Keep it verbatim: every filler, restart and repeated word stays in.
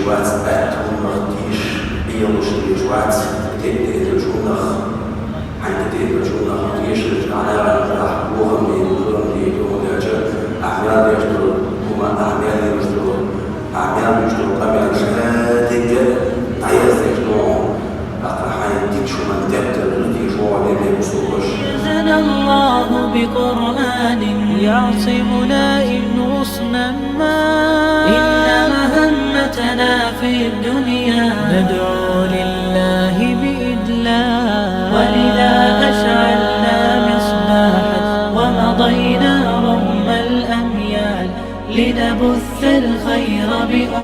Вац, аьттув нах тийш, Ӏелуш тийш вац, тӀедиллачунах, хьанна тӀедиллачунах тийш, Ӏанаран тӀехь бохам дийна, бохам дийна, бохам дийна, ахьа мел деш ду, хӀума ахьа мел деш ду, ахьа мел деш ду, къамел ша диггара дӀаяздеш ду. Ахьа хьайн дичу хӀуман теттар ду тийш вогӀу ле бусулба. أعزنا الله بقرآن يعصمنا إن غصنا ما. إن مهمتنا في الدنيا ندعو لله بإدلال. ولذا أشعلنا مصباحا ومضينا رغم الأميال لنبث الخير بأمة